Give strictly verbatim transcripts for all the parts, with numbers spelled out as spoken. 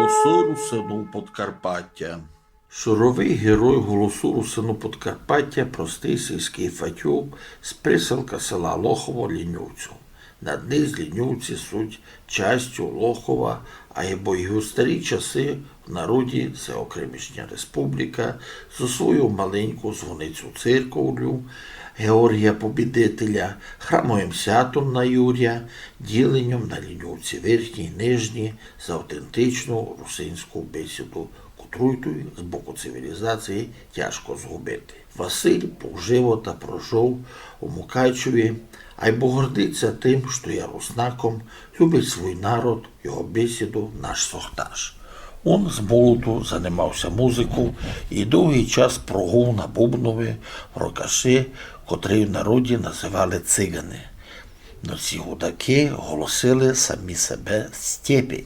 Голосы русинув Подкарпатя. Шоровый герой Голосу русинув Подкарпатя, простый сільскый фатюк з присілка села Лохово Лінювцю. На днесь Лінювці суть частю Лохова, айбо й у старі часы в народі се окремішня республіка зо свойов маленьков звоницьов церковлю Георгія Побідителя, храмовым сятом на Юря, діленьом на Лінювці Верхні й Нижні з автентичну русинську бесіду, котру й туй з боку цивілізації тяжко згубити. Василь пожив та прожив у Мукачеві, айбо гордить ся тым, што є руснаком, любить свій народ, його бесіду, наш сохташ. Он з молоду занимав ся музиков і довгый час прогув на бубнови в рокаши, котрый в народі называли циганы. Но ці гудакы голосили самі себе степень.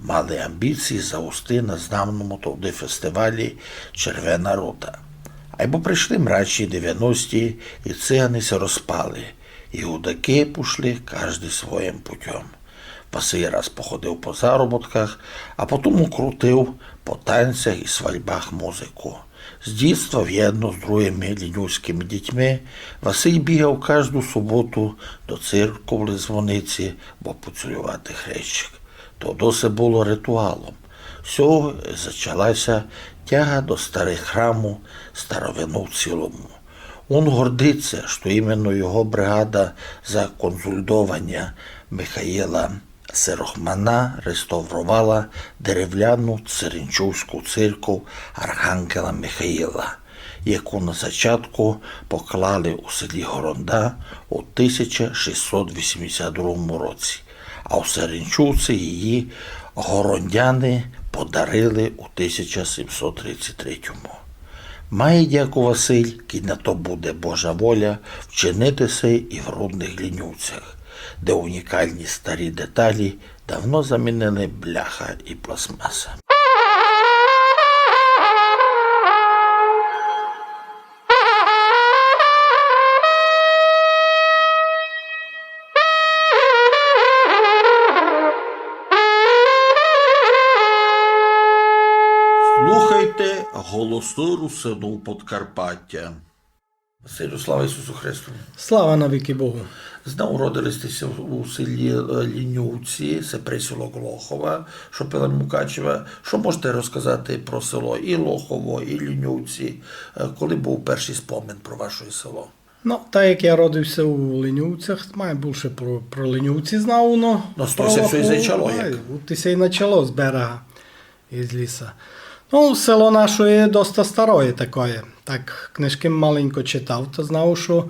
Мали амбіції завести на знаному тогды фестивалі «Червена рута». Айбо пришли мрачні девяності, і циганы ся розпали, і гудакы пошли каждый своїм путьом. Василь раз походив по заробітках, а потом укрутив по танцях і свадьбах музику. З дітства вєдно з другыми лінювськыми дітьми Василь бігав кажду суботу до церковлі Звониці, бо поцілювати хрещик. То досить было ритуалом. З сього зачала ся тяга до старых храмув, старовину в цілому. Он гордить ся, што іменно його бригада за консолідованя Михаїла Сирохмана реставровала деревляну Серенчуцьку церков Архангела Михаїла, яку на зачатку поклали у селі Горонда у тисяча шістсот вісімдесят другому році, а у Серенчуці її горондяни подарили у тисяча сімсот тридцять третьому. Має дяку Василь, кідь на то буде Божа воля, вчинити се і в родных Лінювцях, де унікалні старі деталі давно замінили бляха і пластмаса. Слухайте Голосы русинув Подкарпатя. Василю, слава Ісусу Христу! Слава навікы Богу! Знав, уродили сьте ся у селі, е, Лінювці, се присілок Лохова, што пиле Мукачева. Што можете розказати про село і Лохово, і Лінювці? Е, коли быв першый спомин про ваше село? Но, так як я родив ся у Лінювцях, май булше про, про Лінювці знав, но. Но, з того ся всьо й зачало, як? Ай, от ся й начало з берега, із ліса. Но, село наше є доста староє такоє. Так, книжкы маленько читав, та знав, што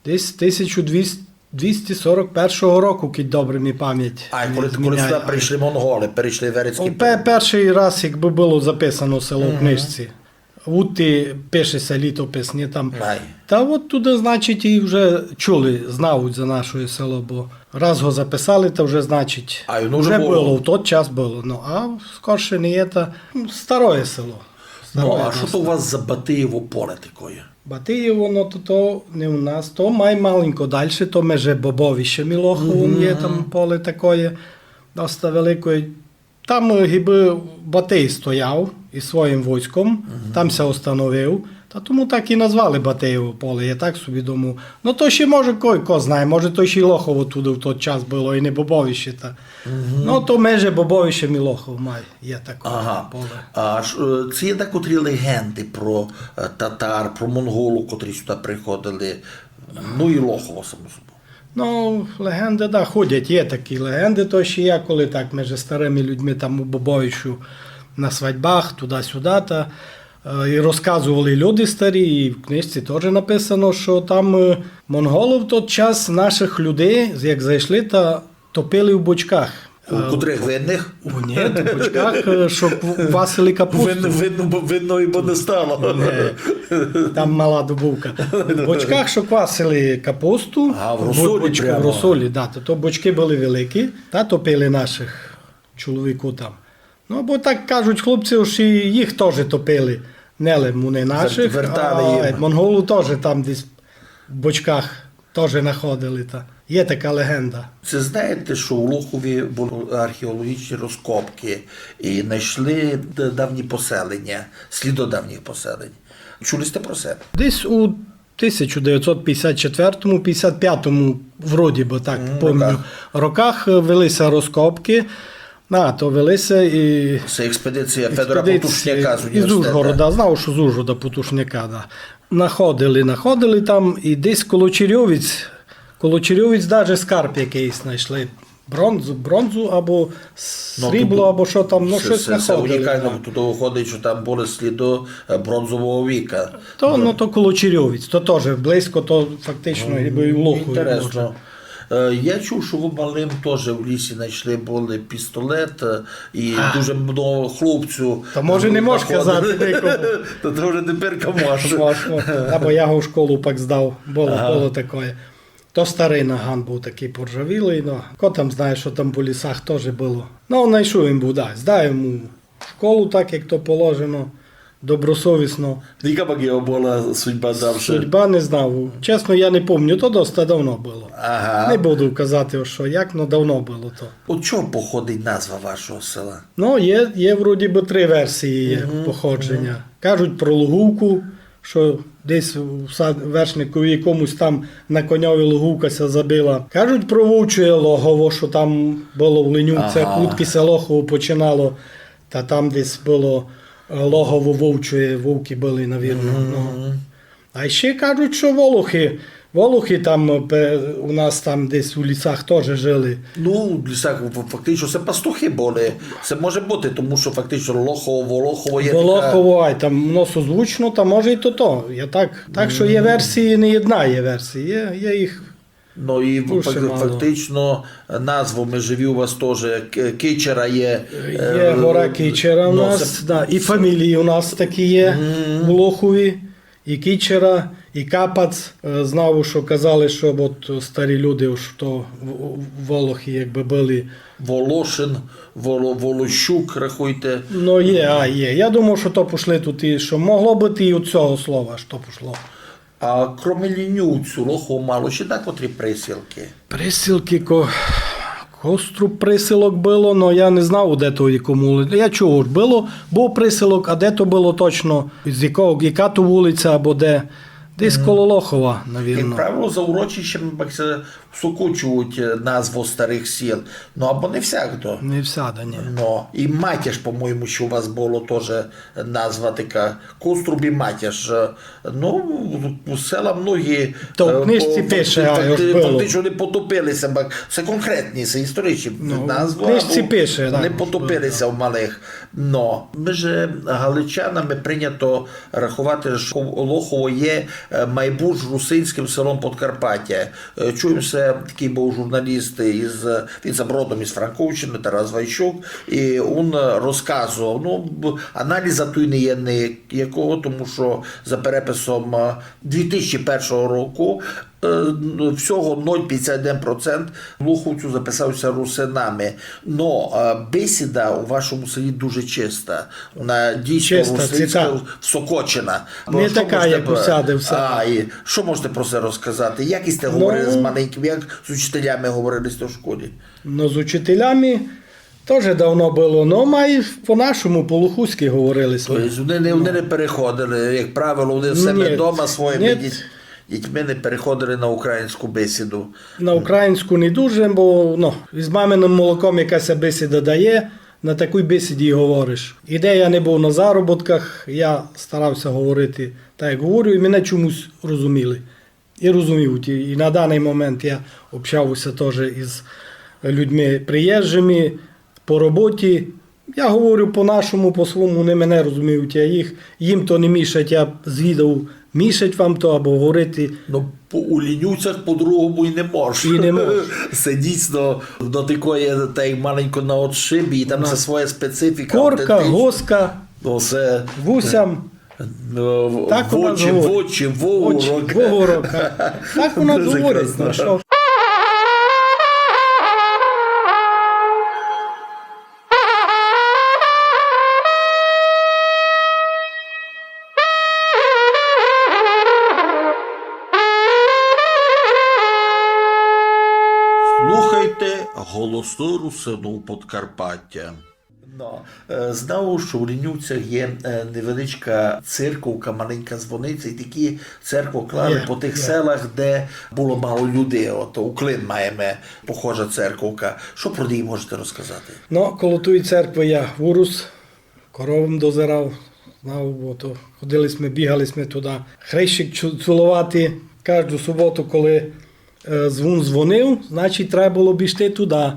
десь тисяча двісті, двісті сорок першого року, кідь добре ми память не зміняє. А коли, коли сюды пришли монголы, перейшли Верецькый... О, пе-, першый раз, якбы было записано село в книжці. Уті пише ся літопис, ні, там. Ай. Та от туды, значить, і вже чули, знають за наше село, бо раз го записали, то вже, значить, а воно вже было, в тот час было. Ну, а скорше не є, та, ну, староє село. Ну, а што то у вас за Батиєво поле такоє? Батиєво, ну, то, то не у нас, то май маленько дальше, то меже Бобовищем і Лоховом є там поле такоє, доста великоє. Там, е, гибы Батий стояв із своїм войском, там ся остановив. Та тому так і назвали Батиєво поле, я так собі думав. Ну, то ще, може, ко, ко знає, може, то ще й Лохово туды в тот час было, і не Бобовище, та. Ну, то меже Бобовищем і Лоховом май є таке поле. Ага. А ж, е, ци є дакотрі леґенды про, е, татар, про монголув, котрі сюды приходили? Ну, і Лохово, само собою. Ну, леґенды, да, ходять, є такі леґенды, то ще я коли так межи старыми людьми там у Бобовищу на свадьбах, туды-сюды, та, е, і розказовали люди старі, і в книжці тоже написано, што там, е, монголы в тот час нашых людей, як зайшли, та топили в бочках. У котрых, винных? О, ні, в бочках, е, што кв-, квасили капусту. Вин-, винно, бо, винної бо не стало. Ні, там мала добувка. В бочках, што квасили капусту. А, в розсолі прямо? В розсолі, да. То, то бочкы были великі, та топили нашых чоловікув там. Ну, бо так кажуть хлопці, што і їх тоже топили. Не лем вони нашых, вертали їм. А монголы тоже там десь в бочках тоже находили, та. Є така легенда. Се знаєте, што у Лохові были археологічні розкопкы і найшли д-, давні поселеня, сліды давніх поселень. Чули сьте про се? Десь у тисяча девятьсот пятьдесят четвертому, пятьдесят пятому, вроді бы так, помню, роках, е, вели ся розкопкы. А, то вели ся і... Се експедиція Федора Потушняка з університета. Із Ужгорода, знав, што з Ужгорода Потушняка, да. Находили, находили там і десь коло Чирьовиць, коло Чирьовиць даже скарб якыйсь знайшли. Бронзу, бронзу або срібло, або што там, ну, штось находили. Се унікално, бо туй выходить, што там были сліды, е, бронзового віка. То, ну, то коло Чирьовиць, то тоже близько, то фактично, якбы і в Лохові може. Інтересно. Е, я чув, што вы малым тоже в лісі найшли были пістолет, е, і дуже много хлопців. То може не можеш казати никому. То, то вже тепер можна. Можна. Або я го в школу пак здав. Было, было такоє. То старый наган быв такый поржавілый, но ко там знає, што там по лісах тоже было. Но, найшов им быв, да, здав им у школу так, як то положено, добросовісно. Яка пак його была судьба дальше? Судьба не знав. Чесно, я не помню, то доста давно было. Ага. Не буду казати, што як, но давно было то. Од чого походить назва вашого села? Но, є, є вроді бы три версії є походженя. Кажуть про луговку, што десь у са-, вершникові якомусь там на коньови луговка ся забила. Кажуть про вовчоє логово, што там было в Линюцях, удкы ся Лохово починало, та там десь было, е, логово вовчоє, вовкы были, навірно. Но. А ще кажуть, што волохи, волохи там, е, у нас там десь у лісах тоже жили. Ну, в лісах ф-, фактично се пастухи были. Се може быти, тому што фактично Лохово, Волохово є така... Волохово, ай, там, ну, созвучно, та може і то то. Я так, так што є версії, не єдна є версія, є, є їх дуже мало. Ну, і фак-, фактично назву межеві у вас тоже, К-, Кичера є. Є, е, гора Кичера у нас, да, і фамілії у нас такі є у Лохові. І Кичера, і Капац, е, знав, што казали, што от старі люди, што в-, в-, волохи якбы были. Волошин, Воло-, Волощук, рахуйте. Но, є, а, є. Я думав, што то пошли туй, і што могло быти і од сього слова, што пошло. А кроме Линюцю, Лохово мало ще дакотрі присілкы? Присілкы ко-, Коструб присілок было, но я не знав, де то, якому ули-, я чув, ож было, быв присілок, а де то было точно, з якого, яка то улиця або де. Десь коло Лохова, навірно. Як правило, за урочищами пак ся всокочують, е, назвы старых сіл. Ну, або не всягды. Не всяды, ні. Ну, і Матяш, по-моєму, ще у вас было тоже назва така. Коструб і Матяш. Е, ну, села многі, то в книжці пише, а, ож было. Фактично не потопили ся, бо се конкретні, се історичні назвы, в книжці пише, да, не потопили ся в малых. Но, межи галичанами прийнято раховати, што Лохово є, е, майбуж русинськым селом Подкарпатя. Е, чув им ся, такый быв журналіст із, він сам родом із Франковщины, Тарас Вайчук, і він, е, розказовав, ну, б-, аналіза туй не є ніякого, тому што за переписом, е, дві тисячі першого року, е, всього нуль пятдесят один процент лоховців записав ся русинами. Но, е, бесіда у вашому селі дуже чиста. Вона дійсно русинська, всокочена. Не така, як усяде в селах. А, і што можете про се розказати? Як сьте говорили з маленькым, як з учителями говорили сьте в школі? Ну, з учителями тоже давно было, но май по-нашому, по-лохуськы говорили сьме. То єсть вони не, вони не переходили, як правило, вони в себе дома своїми діт-, дітьми не переходили на українську бесіду. На українську не дуже, бо, ну, із маминым молоком якась бесіда дає, на такій бесіді й говориш. І де я не быв на заробітках, я старав ся говорити так, як говорю, і мене чомусь розуміли. І розуміють, і, і на даный момент я общаву ся тоже із людьми приїжджыми по роботі. Я говорю по-нашому, по-свому, они мене розуміють, я їх, їм то не мішать, я звідав, мішать вам то або говорити. Ну, по, у Линюцях по-другому і не мож. І не мож. Се дійсно, ну, такоє, так як маленько на отшибі, і там се своя специфіка, корка, автентична. Госка, ну, се вусям. Ну, так у нас говорять. Вочі, вочі, вовурок. Вочі, вовурок, так. Так у нас говорять, ну, што ж. Голосы Русинув Подкарпатя. Но, е, знав, што у Лінювцях є, е, невеличка церковка, маленька дзвониця, і такі церквы клали по тых селах, де было мало людей. От у Клин маєме похожа церковка. Што про неї можете розказати? Но, коло тої церквы я вырус, коровам дозирав, знав, бо то ходили сьме, бігали сьме туды. Хрещик цю-, ціловати кажду суботу, коли е, дзвон дзвонив, значить, треба было бы йти туды.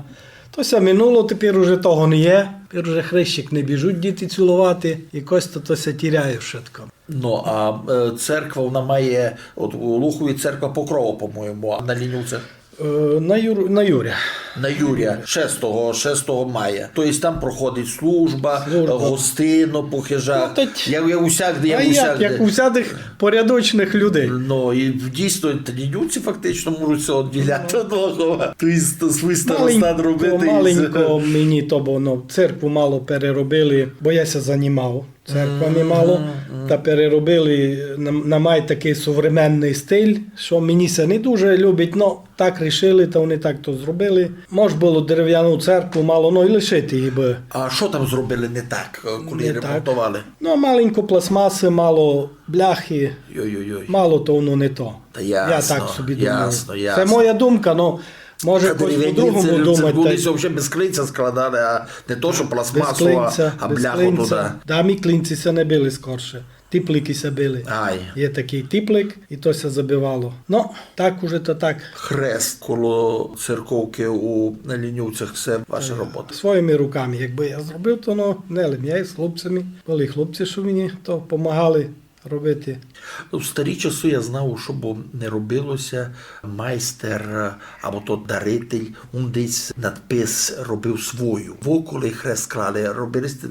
То ся минуло, тепер уже того не є. Тепер уже хрещик не біжуть діти ціловати, якось то, то ся тіряє вшытко. Но, а, е, церква, вона має, от у Лухові церква Покрова, по-моєму, а на Лінювцях? Е, на Юр-, на Юря. На Юря, шестого, шестого мая. То єсть там проходить служба, служба, е, гостино по хижах. Но, та й як, як усягде, як, а як, усягде. Як у всякых порядочных людей. Но, і дійсно, та Лінювці фактично можуть ся одділяти од Лухова. То єсть, то свій старостат робити. Маленько, маленько мені то, бо, но, церкву мало переробили, бо я ся занімав церквами мало, та переробили на, на май такый современный стиль, што мені ся не дуже любить, но так рішили, та они так то зробили. Мож было дерев'яну церкву мало, но, і лишити її бы. А што там зробили не так, е, коли ремонтовали? Но, маленько пластмасы, мало бляхи, мало то воно не то. Та ясно, я так собі думаю. Ясно, ясно. Се моя думка, но, може, хтось по-другому думать. Вони ся вообще без клинця складали, а не то, што пластмасу, а, а бляху туды. Да, мі клинці ся не били скорше. Типлики ся били. Ай. Є такый типлик, і то ся забивало. Но, так уже то так. Хрест коло церковкы у Лінювцях, се ваша робота? Своїми руками, якбы я зробив, то, но, не лим я, з хлопцями. Были хлопці, што мені то помагали робити. Ну, в старі часы я знав, што бо не робило ся, майстер, е, або то даритель, ун десь надпис робив свою. Во коли хрест клали, робили сьте,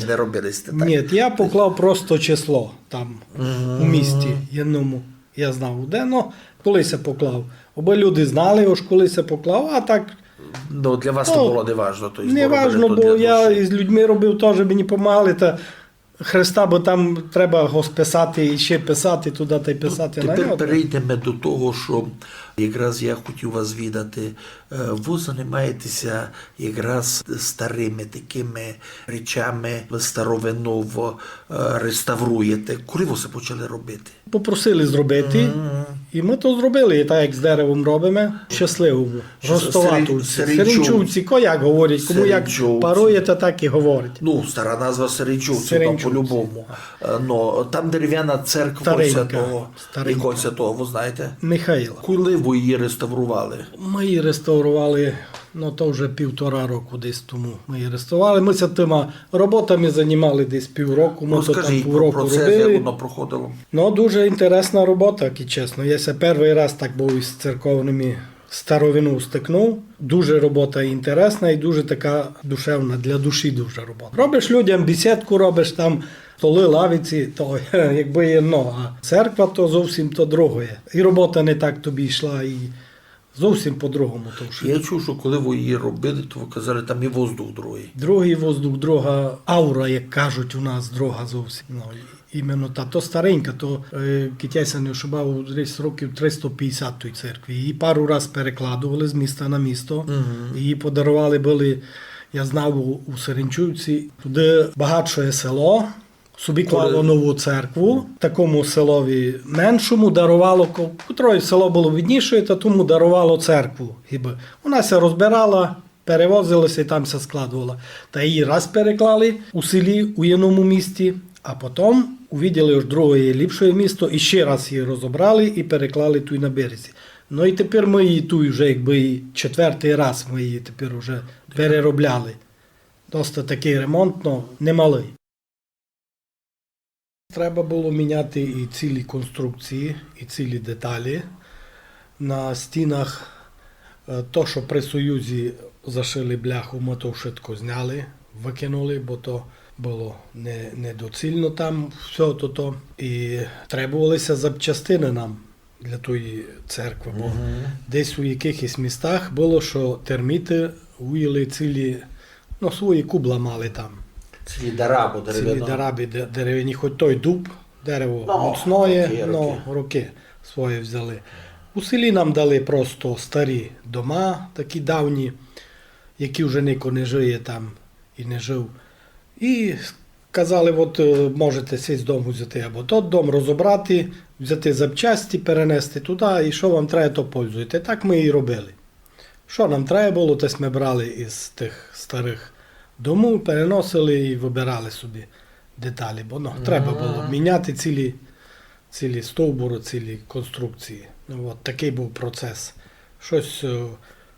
не робили сьте так? Ні, я поклав просто число там, у місті єдному. Я знав, де, но, коли ся поклав. Абы люди знали, ож коли ся поклав, а так. Ну, для вас то было неважно, то єсть, не важно, бо я із людьми робив тоже, мені помагали, та Хреста, бо там треба го списати і ще писати туды тай писати на нього. Тепер перейдеме до того, што якраз я хотів вас звідати. Е, вы занимаєте ся якраз старыми такыми речами, старовину, е, реставруєте. Коли вы се почали робити? Попросили зробити, і мы то зробили, і так як з деревом робиме, щасливому. Ростоватовці, Серенчувці, ко як говорять, кому як парує, та так і говорять. Ну, стара назва Серенчувці, то по-любому. Е, но, там дерев'яна церква святого, якого святого, вы знаєте? Михаїла. Коли вы її реставрували? Мы її реставрували, но, то вже півтора року десь тому мы її реставрували. Мы ся тыма роботами занимали десь півроку, мы то там півроку робили. Розкажіть про процес, як воно проходило. Но, дуже інтересна робота, як чесно. Я ся первый раз так быв із церковными старовину стикнув. Дуже робота інтересна і дуже така душевна, для душі дуже робота. Робиш людям бесідку, робиш там столы, лавиці, то якбы єдно, а церква то зовсім то другоє. І робота не так тобі йшла, і зовсім по-другому то вшытко. Я чув, што коли вы її робили, то вы казали, там і воздух другый. Другый воздух, друга аура, як кажуть у нас, друга зовсім. Но, Іменно та, то старенька, то, е, кидь я ся не ошибав, десь років триста пятдесят той церкви. Її пару раз перекладовали з міста на місто. Її подаровали были, я знав, у, у Серенчувці. Туды багатшоє село собі клало нову церкву, такому селови меншому даровало, ко-, котроє село было біднішоє, та тому даровало церкву. Гибы вона ся розбирала, перевозила ся і там ся складовала. Та її раз переклали у селі, у єдному місті, а потом увиділи, ож другоє є ліпшоє місто, і ще раз її розобрали і переклали туй на березі. Но і тепер мы її туй уже, якбы, і четвертый раз мы її тепер уже переробляли. Доста такый ремонт, но немалый. Треба было міняти і цілі конструкції, і цілі деталі. На стінах, е, то, што при Союзі зашили бляху, мы то вшытко зняли, выкинули, бо то было не-, недоцільно там всьо тото. І требовали ся запчастины нам для тої церкви, бо десь у якыхось містах было, што терміты уїли цілі, но, свої кубла мали там. Цілі дарабы деревяні. Цілі дарабы де-, деревяні, хоть той дуб, дерево моцноє, рокы, но, рокы своє взяли. У селі нам дали просто старі дома, такі давні. якый уже нико не жиє там и не жив. И казали, от, е, можете сись дом узяти або тот дом, розобрати, взяти запчасти, перенести туды, и што вам треба, то пользуйте. Так мы и робили. Што нам треба было, те сьме брали из тых старых домув, переносили и выбирали собі деталі, бо, ну, треба было міняти цілі, цілі стовбуры, цілі конструкції. Ну, от такый быв процес. Штось, е,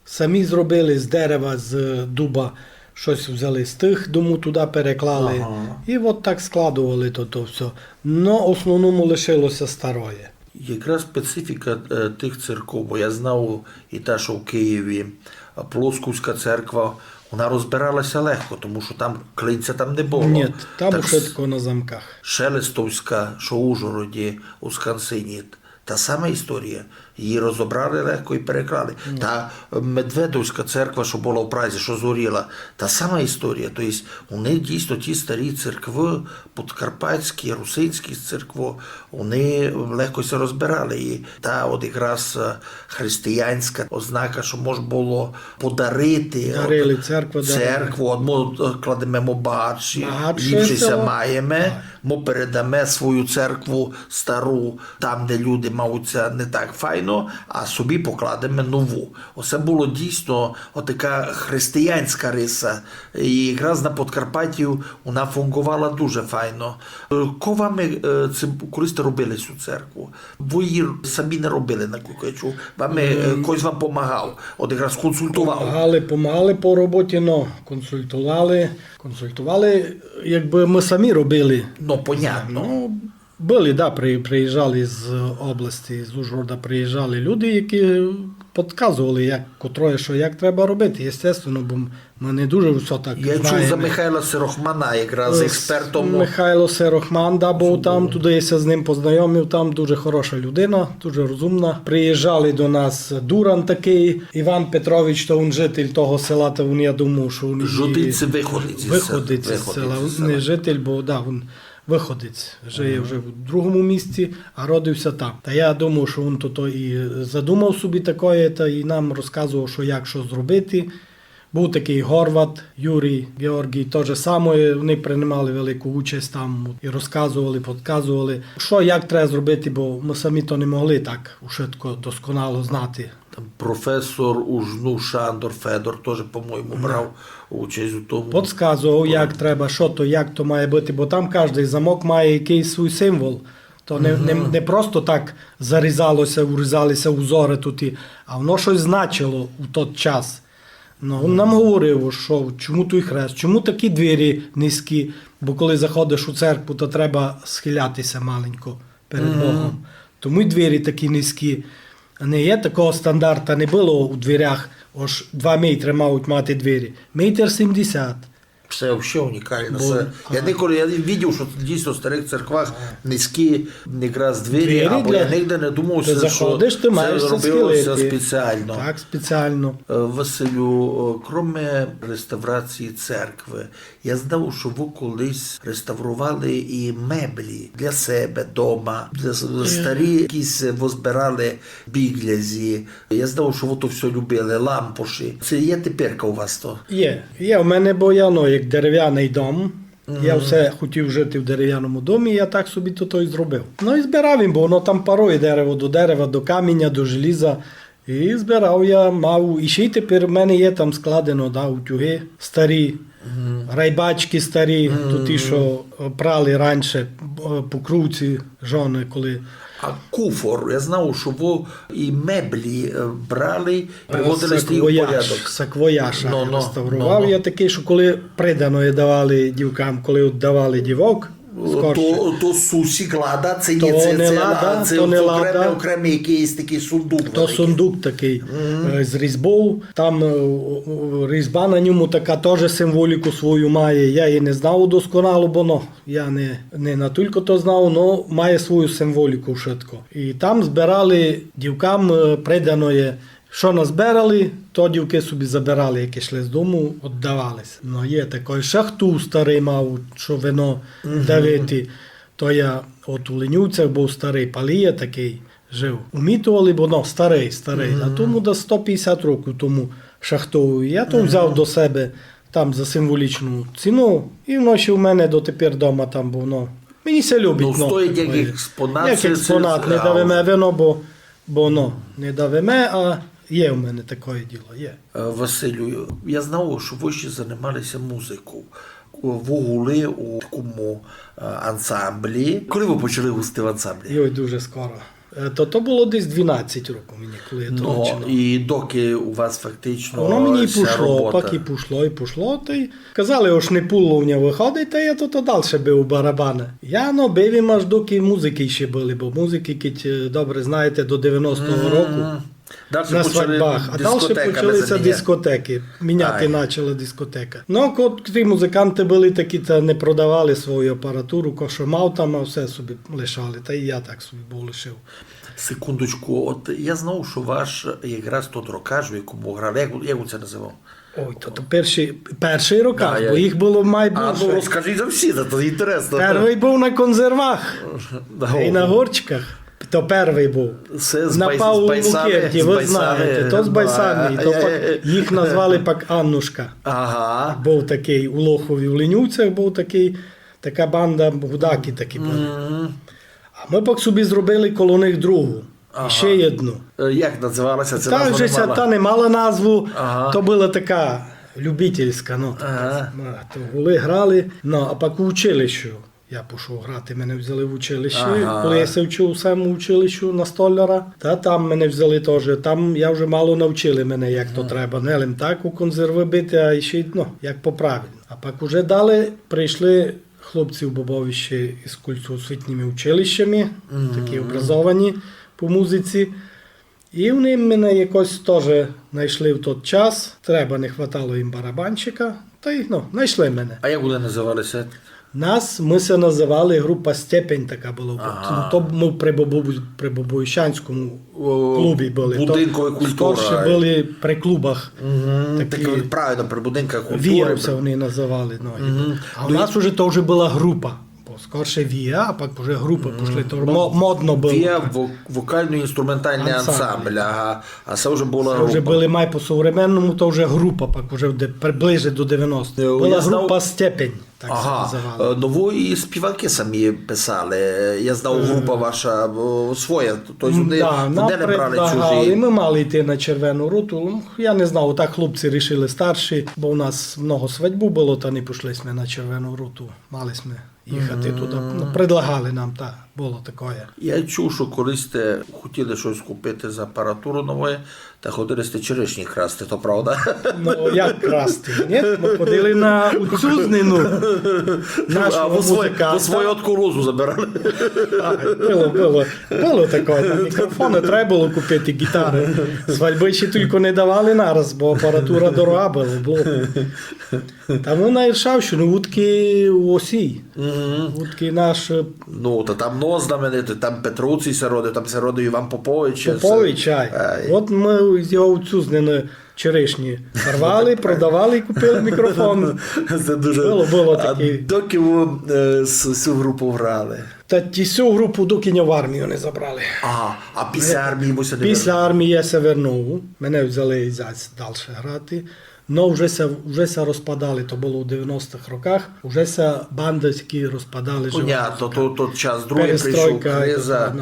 самі зробили з дерева, з дуба, штось взяли з тых домув, туды переклали. Ага. И от так складовали то, то всьо. Но основному лишило ся староє. Якраз специфіка, е, тых церков, бо я знав и та, што в Києві, а, Плосковська церква, вона розбирала ся легко, тому што там клинця там не было. Ні, там ушытко на замках. Шелестовська, што в Ужгороді, у Скансині, та сама історія. Її розобрали легко и переклали. Та Медведовська церква, што была в Празі, што згоріла, та сама історія. То єсть, у них дійсно ті старі церкви, подкарпатські, русинські церкви, вони легко ся розбирали. И та от якраз, е, християнська ознака, што мож было подарити, дарили, от, церква дарила. Церкву, от мы, е, кладеме багатші, багатше ліпше ся село маєме, так. Мы передаме свою церкву стару там, де люди мавуть ся не так файно, а собі покладеме нову. Оце было дійсно отака християнська риса. И якраз на Подкарпатю вона фунґовала дуже файно. Е, ко вами, е, ци, коли сьте робили сю церкву? Вы її самі не робили, накілько я чув. Вами, е, хтось вам помагав, от якраз консультовав. Помагали, помагали по роботі, но консультовали. Консультовали, якбы мы самі робили. Но, понятно. Но, были, да, при-, приїжджали з області, з Ужгорода приїжджали люди, які подказовали, як, котроє, што, як треба робити. Естественно, бо м-, мы не дуже всьо так знаєме. Я чув за Михайла Сирохмана, якраз експертом. Михайло Сирохман, да, быв там, туды я ся з ним познайомив, там дуже хороша людина, дуже розумна. Приїжджали до нас Дуран такый, Іван Петрович, то вун житель того села, то вун, я думав, што вун... Житель — це выходець із села. Выходець із села, вун не житель, бо, да, вун выходець, жиє вже в другому місці, а родив ся там. Та я думав, што вун то, то и задумав собі такоє, та и нам розказовав, што як што зробити. Быв такый Горват Юрій Георгій, то же самоє, они принимали велику участь там и розказовали, подказовали, што як треба зробити, бо мы самі то не могли так ушытко досконало знати. Там професор УжНУ Шандор Федор тоже, по-моєму, брав участь у тому. Подсказовав, як треба, што то, як то має быти, бо там каждый замок має якыйсь свій символ. То не, не, не просто так зарізало ся, урізали ся узоры туй, а воно штось значило у тот час. Но, вун нам говорив, што чому туй хрест, чому такі двері низькі, бо коли заходиш у церкву, то треба схиляти ся маленько перед Богом. Тому й двері такі низькі. Не є такого стандарта, не было у дверях, ож два метры мають мати двері. Метр сімдесят. Се вообще унікално. Бо, се, я николи, я видів, што дійсно в старых церквах низькі якраз двері, або я нигде не думав, што се робило ся спеціално. Так, спеціално. Е, Василю, е, кроме реставрації церкви, я знав, што вы колись реставровали і меблі для себе дома, для с-, старі якісь вы збирали біглязі. Я знав, што вы то всьо любили, лампоші. Се є теперка у вас то? Є. Є у мене, бо я, ну, як деревяный дом. Я все хотів жити в деревяному домі, я так собі то, то й зробив. Ну і збирав им, бо воно там парує дерево до дерева, до каміня, до желіза. І збирав я, мав, і ще й тепер в мене є там складено, да, утюги старі, райбачки старі, то ті, што, е, прали раніше, е, покровці, жоны, коли. А куфор, я знав, што вы і меблі, е, брали, приводили сте їх у порядок. Саквояж, саквояж реставровав я такый, што коли приданоє давали дівкам, коли віддавали дівок, то, то сусі клада, це не, це, це, це окремый, окремый якыйсь такый сундук. То сундук такый, е, з різьбов. Там, е, о, о, різьба на ньому така тоже символіку свою має. Я її не знав досконало, бо, но, я не, не натілько то знав, но має свою символіку вшытко. І там збирали дівкам, е, приданоє. Што назбирали, то дівкы собі забирали, як ішли з дому, оддавали ся. Но, є такой, шахту старый мав, што вино давити. То я от у Ленювцях быв старый палія такый, жив. Умітовали, бо, но, старый, старый. А тому да сто пятдесят років тому шахтову. Я то взяв до себе там за символічну ціну, і воно ще в мене дотепер дома там, бо воно мені ся любить. Ну, ну, стоїть як такоє. Експонат, як це, це експонат, не давиме вино, бо, бо, ну, не давиме, а є в мене такоє діло, є. Е, Василю, я знав, што вы ще занимали ся музиков. Вы гули у такому, е, ансамблі. Коли вы почали густи в ансамблі? Йой, дуже скоро. Е, то, то было десь дванадцять років мені, коли я то починав. Ну, і доки у вас фактично... Воно мені ся пушло, робота. Пак і пушло, і пушло, та й казали, ож не пуло в нього выходить, та я то, то дальше бив у барабаны. Я, ну, бив им аж доки музикы ще были, бо музикы, кідь, е, добре знаєте, до девяностого року. Дальше на свадьбах. А дальше почали ся дискотекы. Міняти почала дискотека. Ну, ко-, ті музиканты были такі, та не продавали свою апаратуру, ко што мав там, а все собі лишали. Та і я так собі быв лишив. Секундочку, от я знав, што ваш якраз тот рокаш, у якому грали, як, як він ся называв? Ой, то, то першый, першый рокаш, бо їх было май бульше. А, ну, розкажіть за всі, то, то інтересно. Первый быв на конзервах і на горчиках. То первый быв. На Павлу Лукерті, вы знаєте, то з Байсами, і то пак їх назвали пак Аннушка. Ага. Быв такый у Лохові, у Ленюцях быв такый, така банда, гудакы такі были. А мы пак собі зробили коло них другу. Ага. І ще єдну. Е, як называла ся ця назва? Та вже ся, та не мала назву, то была така любительська, ну, така, то гули, грали, ну, а пак у училищу я пішов грати, мене взяли в училище, коли я ся вчив у самому училищу на столяра, та там мене взяли тоже. Там я вже мало навчили мене, як то треба, не лим так у конзервы бити, а ще й, ну, як по правилу. А пак уже далі прийшли хлопці в Бобовищі із культосвітніми училищами, такі образовані по музиці. І вони мене якось тоже найшли в тот час. Треба, не хватало їм барабанщика, та й, ну, найшли мене. А як вони называли ся? Нас, мы ся называли група «Степень», така была. Ага. То мы при Бобу-, при Бобовищанському клубі были. Будинкові культуры. Скорше были при клубах. Такі, правильно, при будинках культуры. «Вія» ся вони называли, ну, і... А у нас уже то вже была група. Бо скорше «Вія», а пак уже групы пішли, то мо-, модно было. «Вія» — во-, вокално-інструменталный ансамбль, ага. А се вже была група. Се вже были май по-современному, то вже група, пак уже де-, приближе до девяностых. Е, была група «Степень». Так ся называла. Ага. Е, ну, вы і співанкы самі писали. Я знав, група ваша, о, своя, то єсть вони, вони не брали чужі. Да, нам предлагали, мы мали йти на «Червену руту». Я не знав, так хлопці рішили старші, бо у нас много свадьбу было, та не пішли сьме на «Червену руту». Мали сьме їхати туды. Ну, предлагали нам, та, было такоє. Я чув, што колись сьте хотіли штось купити з апаратуры нової, та ходили сьте черешні красти, то правда? Ну, як красти? Ні, мы ходили на отцюзнину нашого музыканта. А, вы свою откулузу забирали? Так, было, было. Было такоє, на мікрофоны треба было купити, гітары. Свадьбы ще тілько не давали нараз, бо апаратура дорога была, было. Та мы на Іршавщину, удкы у Осій. Удкы наш, е... Ну, та там, ну, знаменитый, там Петровцій ся родив, там ся родив Іван Попович. Попович, ай. От мы з його отцюзнины черешні рвали, продавали і купили мікрофон. Се дуже... Было, было таке. А докі вы, е, с-, сю групу грали? Та ті сю групу, докі ня в армію не забрали. Ага, а після армії вы ся не вернули? Після армії я ся вернув, мене взяли зась дальше грати. Но вже ся, вже ся розпадали, то было у девяностых роках, вже ся банды такі розпадали. Понятно, то, то час другый прийшов, криза,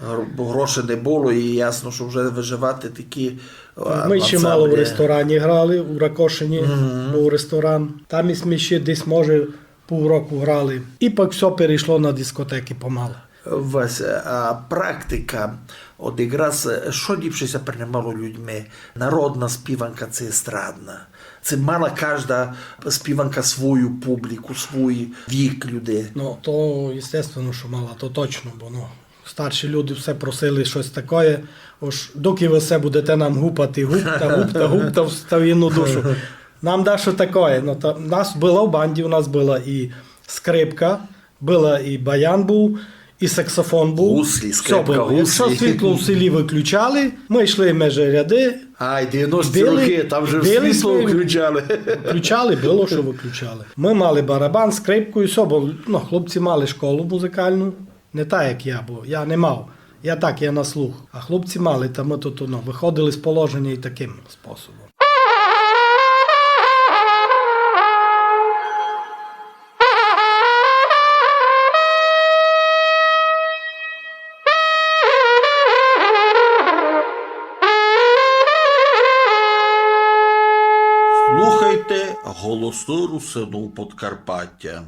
гро-, грошей не было, і ясно, што вже выживати такі, а, ансамблі. Мы ще мало в ресторані грали, у Ракошині быв ресторан. Там і мы ще десь, може, пів року грали. І пак всьо перейшло на дискотекы помалу. Вася, а практика, от якраз, е, што ліпше ся принимало людьми? Народна співанка ци естрадна? Ци мала кажда співанка свою публіку, свій вік людей? Ну, то естественно, што мала, то точно, бо, ну, старші люди все просили штось такоє, ож докі вы все будете нам гупати, гупта, гупта, гупта в ставину душу. Нам дашто такоє. Ну, та, нас было в банді, у нас была і скрипка, была і баян быв, і саксофон быв. Гуслі, скрипка, гуслі. Всьо было. Якщо світло в селі выключали, мы йшли межи ряды. Ай, девяності рокы, там же світло выключали. Выключали, было, што выключали. Мы мали барабан, скрипку і всьо, бо, ну, хлопці мали школу музыкалну. Не так, як я, бо я не мав. Я так, я на слух. А хлопці мали, та мы тут, ну, выходили з положеня і такым способом. Голосы русинув Подкарпатя.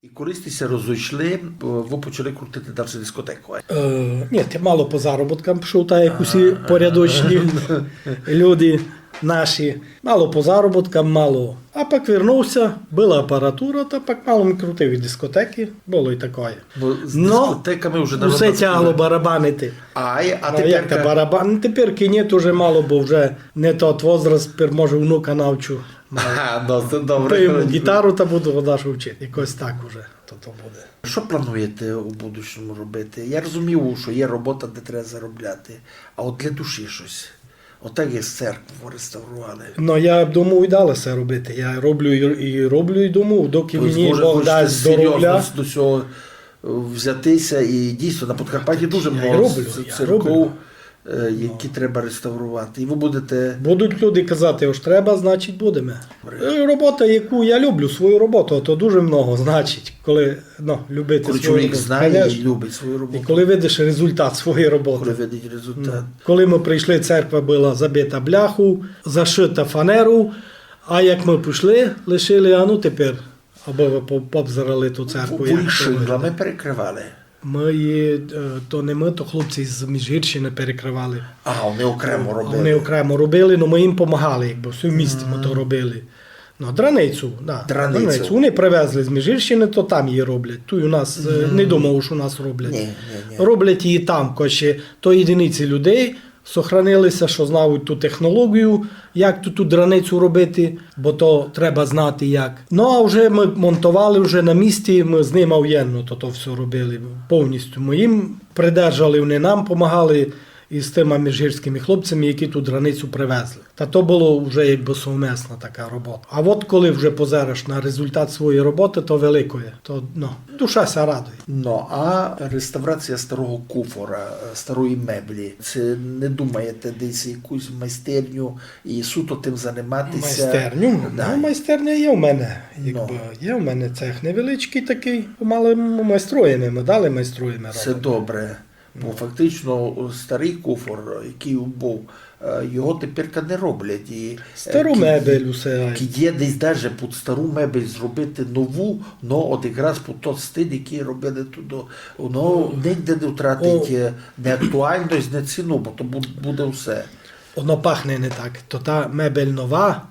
И коли сте ся розойшли, е, вы почали крутити дальше дискотеку, е? Е, нї, ти мало по заробіткам пішов, так як усі порядочні люди наші. Мало по заробіткам, мало. А пак вернув ся, была апаратура, та пак мало ми крутив и дискотекы, было и такоє. Но з дискотеками вже усе тягло барабанити. А, а теперь барабан, теперь нї, то вже мало, бо вже не тот возраст, тепер може внука навчу. Ага, но, се добре. Купив йому гітару та буду го дальше вчити. Якось так уже то, то буде. Што плануєте у будущому робити? Я розумію, што є робота, де треба заробляти, а от для душі штось. Отак як церкву реставрували. Но, я думав и далі се робити. Я роблю и, и роблю, и думав, доки мені Бог дасть здоровя. До сього, е, взяти ся, и дійсно на Подкарпатю дуже много церков, е, які треба реставрувати. И вы будете... Будуть люди казати, ож треба, значить, будеме. Е, робота, яку я люблю, свою роботу, то дуже много значить, коли, но, любити свою роботу. Коли чоловік знає и любить свою роботу. И коли видиш результат своєї роботи. Коли видить результат. Коли мы прийшли, церква была забита бляхов, зашита фанеров, а як мы пішли, лишили, а ну тепер, абы вы по-, пообзирали ту церкву, як то выглядає. Вы шинглами перекривали? Мы її, е, то не мы, то хлопці з Міжгірщины перекривали. А, они окремо робили? Они окремо робили, но мы їм помагали, якбы, всі вмісті мы то робили. Но, драницю, да, драницю. Они привезли з Міжгірщины, то там її роблять. Туй у нас, е, не думав, што у нас роблять. Нї, нї, нї. Роблять її там, кой ще то єдиниці людей, сохранили ся, што знають ту технологію, як ту, ту драницю робити, бо то треба знати як. Но, а вже мы монтовали вже на місці, мы з нима вєдно то, то всьо робили повністю. Мы їм придержали, они нам помагали из тыма міжгірськыма хлопцями, які ту драницю привезли. Та то было вже якбы совмісна така робота. А от коли вже позираш на результат своєї роботы, то великоє, то, но, душа ся радує. Но, а реставрація старого куфора, е, старої меблі, ци не думаєте десь якусь майстерню и суто тым занимати ся? Майстерню? Да. Но, майстерня є в мене, якбы, є в мене цех невеличкый такый, помалы м-, майструєме, мы далі майструєме робиме. Се добре. Бо фактично, о, старый куфор, якый быв, е, його теперка не роблять. И, е, стару мебель усе. Кидь є десь даже під стару мебель зробити нову, но от якраз під тот стиль, якый робили туй, воно нигде не втратить, е, не актуальность, не ціну, бо то бу-, буде все. Воно пахне не так. То та мебель нова,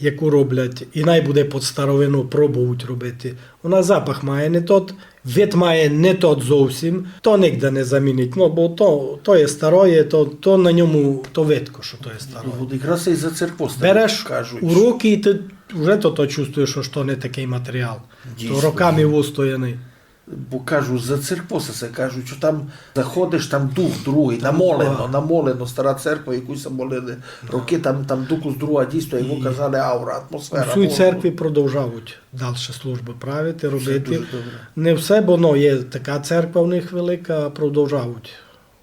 яку роблять, и най буде під старовину, пробують робити. Вона запах має не тот, вид має не тот зовсім, то нигде не замінить, но, бо то, то є староє, то, то на ньому, то видко, што то є староє. Ну, от якраз и за церкву кажуть. Береш у руки, и ты вже то, то чувствуєш, што то не такый матеріал. Дійсно. То роками выстояный. Бо кажу, за церкву се, се кажуть, што там заходиш, там дух другый, намолено, намолено, стара церква, яку ся молили рокы, там, там дух з друга, дійсно, як вы казали, аура, атмосфера. У сій церкві продовжавуть дальше службы правити, робити. Се дуже добре. Не все, бо, но, є така церква в них велика, продовжавуть,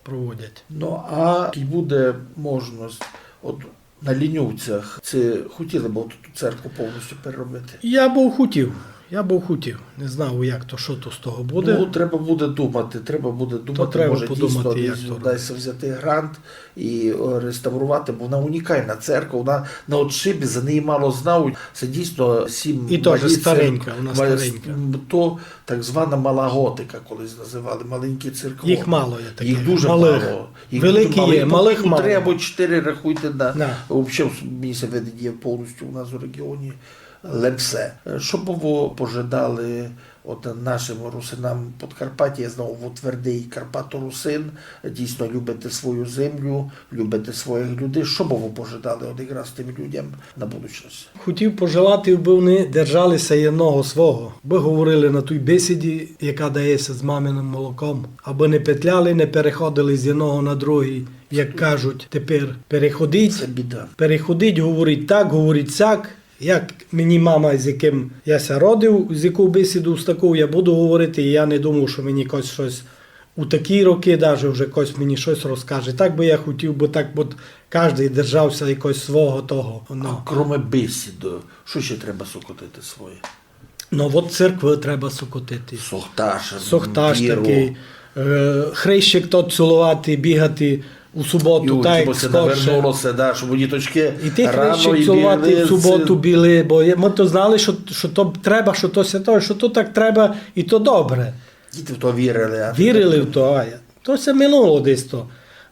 проводять. Но, а кідь буде можность, от на Ліньовцях, ци хотіли бы ту церкву повністю переробити? Я бы хотів, я бы хотів. Не знав, як то, што то з того буде. Ну, треба буде думати, треба буде думати, може, дійсно, десь вдасть ся взяти грант и, е, реставрувати, бо вона унікална церква, вона на отшибі, за неї мало знають. Се дійсно сім... И тоже старенька, вона старенька. То так звана мала готика, колись называли, маленькі церкви. Їх мало є такых. Їх дуже мало. Великі є, малых мало. Три або чотири, рахуйте, на, вообще, мені ся видить, є повністю у нас у регіоні лем все. Што бы вы пожадали от нашым русинам Подкарпатя? Я знав, вы твердый карпаторусин, дійсно любите свою землю, любите своїх людей. Што бы вы пожадали от якраз тым людям на будучность? Хотів пожелати, бы они держали ся єдного свого, бы говорили на тій бесіді, яка дає ся з маминым молоком, абы не петляли, не переходили з єдного на другый, як кажуть тепер, переходить, говорить так, говорить сяк. Як мені мама, з якым я ся родив, з яков бесідов, з таков я буду говорити, и я не думав, што мені хтось штось у такі рокы даже вже хтось мені штось розкаже. Так бы я хотів бы, так бы каждый держав ся якогось свого того. А кроме бесіды, што ще треба сокотити своє? Но, от церквы треба сокотити. Сохташ, сохташ такый, е, хрещик тот ціловати, бігати, у суботу, так, як скорше. Навернуло ся, да, щоб діточки рано і бігли. І тых вещей ціловати в суботу, бігли, бо є, мы то знали, што, што то треба, што то свято, што то так треба, і то добре. Діти в то вірили, а... Вірили в то, а то ся минуло десь то.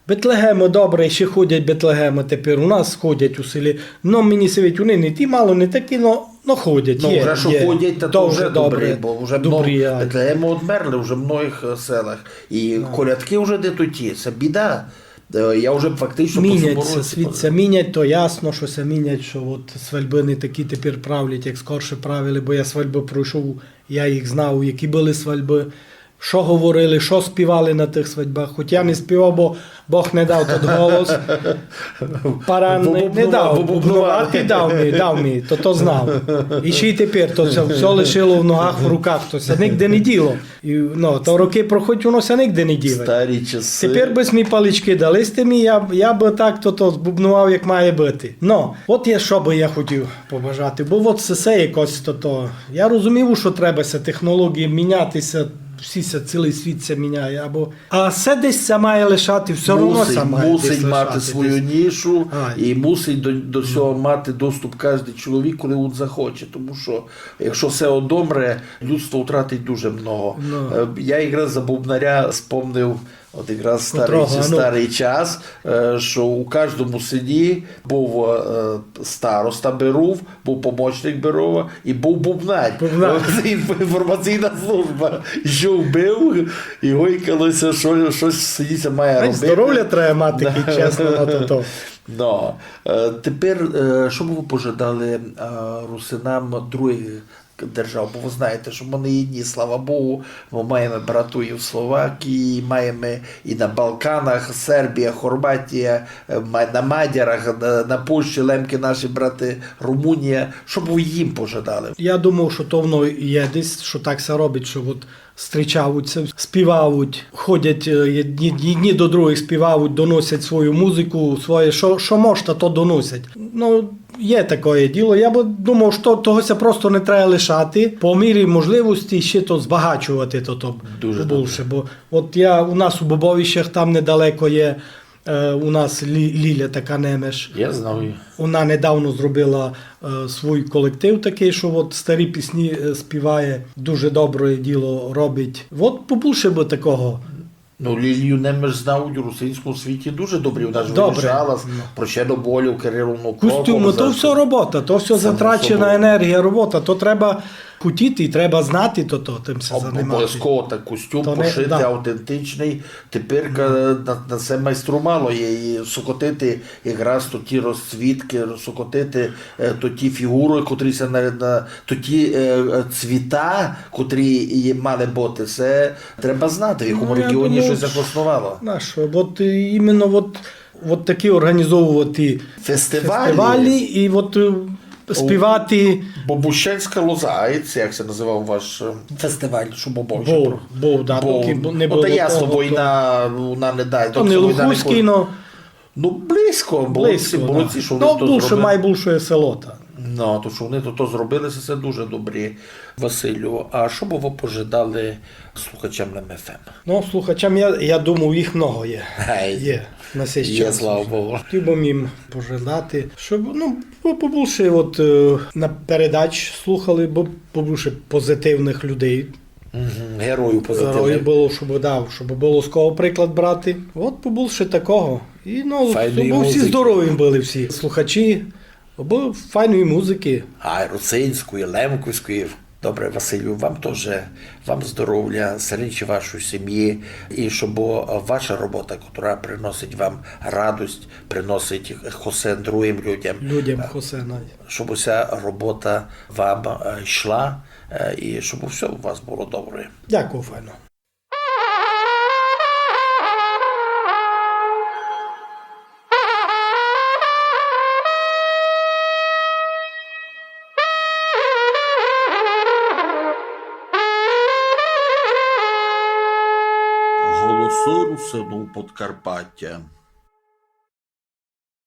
Бетлегемы добре, іщи ходять Бетлегемы тепер. У нас ходять у селі. Но, мені ся видить, они не ті мало, не такі, но, но ходять, є, вже што ходять, та то вже добре, бо вже мно-, Бетлегемы одмерли вже в многых, е, селах. І колядкы вже де тоті, се біда. Е, я вже фактично по сьому році... Мінять ся, світ ся мінять, то ясно, што ся мінять, што от свальбы не такі тепер правлять, як скорше правили, бо я свальбы пройшов, я їх знав, які были свальбы, што говорили, што співали на тых свадьбах. Хоть я не співав, бо Бог не дав тот голос. Паранный не дав, бо бубнував. Бубнувати дав мі, дав мі, то, то знав. І ще й тепер, то ся всьо лишило в ногах, в руках, то ся нигде не діло. І, но, то рокы проходять, воно ся нигде не дівать. Старі часы. Тепер бы сьте мі паличкы дали сьте мі, я, я бы так то, то збубнував, як має быти. Но, от я што бы я хотів побажати, бо от се, се якось то, то. Я розумів, што треба ся технології міняти ся, всі ся, цілый світ ся міняє, або, а се десь ся має лишати, всьо равно ся має десь лишати. Мусить, мусить мати свою нішу і мусить до, до сього мати доступ каждый чоловік, коли він захоче, тому што якщо се одомре, людство втратить дуже много. Ну. Е, я якраз за бубнаря спомнив, от якраз старый, старый час, е, што у каждому селі быв, е, староста Берув, быв помочник Берова і быв бубнар. Бубнар. Інф-, інформаційна служба. Што быв, і гойкало ся, што, штось в селі ся має робити. Здоровля треба мати, чесно, на то. Но, е, тепер, е, што бы вы пожадали, е, русинам другых держав? Бо вы знаєте, што мы не єдні, слава Богу, мы маєме братув і в Словакії, маєме і на Балканах, Сербія, Хорватія, е, ма-, на мадярах, на, на Польщі, лемкы наші браты, Румунія. Што бы вы їм пожадали? Я думав, што то воно є десь, што так ся робить, што от зустрічавуть ся, співавуть, ходять, е, єдні, єдні до другых співавуть, доносять свою музику, своє, што, што можуть, то доносять. Ну, є такоє діло. Я бы думав, што того ся просто не треба лишати. По мірі можливості ще то збагачовати то, то побольше. Бо от я, у нас у Бобовищах, там недалеко є, е, у нас Лі-, Ліля така Немеш. Я знав її. Вона недавно зробила, е, свій колектив такый, што от старі пісні, е, співає, дуже добре діло робить. От побольше бы такого. Ну, Лілію Немеш знають у русинському світі дуже добрі. Вона ж вирішала з Прощено Болів, Кириловну Кокор. Костюмы, то всьо робота, то всьо затрачена енергія, робота. То треба хотіти і треба знати то, то, тым ся занимати. Обовязково так костюм пошити, автентичный. Тепер, е, на, на се майстру мало є, і сокотити якраз то ті розцвіткы, сокотити, е, то ті фігуры, котрі ся на, на, то ті, е, е, цвіта, котрі є, мали быти. Се треба знати, в якому реґіоні штось захосновало. Ну, я думав, нашто, от, е, іменно от, от такі орґанізовувати фестивалі і от, е, співати. Бобущанська лоза, а це як ся называв ваш, е, фестиваль, што Бобовище? Быв, быв, да, доки не было того, то... Ну, та ясно, война, вона не дасть. То не Лухуськый, но... Ну, близько, близько, да. Молодці, што вони то зробили. Ну, бульше, май бульше є село, та. Ну, то, што вони то, то зробили, се, се дуже добрі. Василю, а што бы вы пожадали слухачам Лем ФМ? Ну, слухачам, я, я думав, їх много є. Є, на сей час. Є, слава Богу. Хотів бы їм пожадати, щоб, ну, по-, побольше от, е, на передач слухали, бо побольше позитивных людей. Мгм, героїв позитивных. Героїв было, щоб, да, щоб было з кого приклад брати. От побольше такого. І, ну, щоб всі здорові были, всі слухачі. Або файної музикы. А, русинської, лемківської. Добре, Василю, вам тоже, вам здоровля, сиренчі вашої сім'ї, і щоб, е, ваша робота, котра приносить вам радость, приносить хосен другим людям. Людям, е, хосен, ай. Щоб уся робота вам, е, йшла, е, і щоб всьо у вас было добре. Дякую, файно. Голосы Русинів Подкарпатя.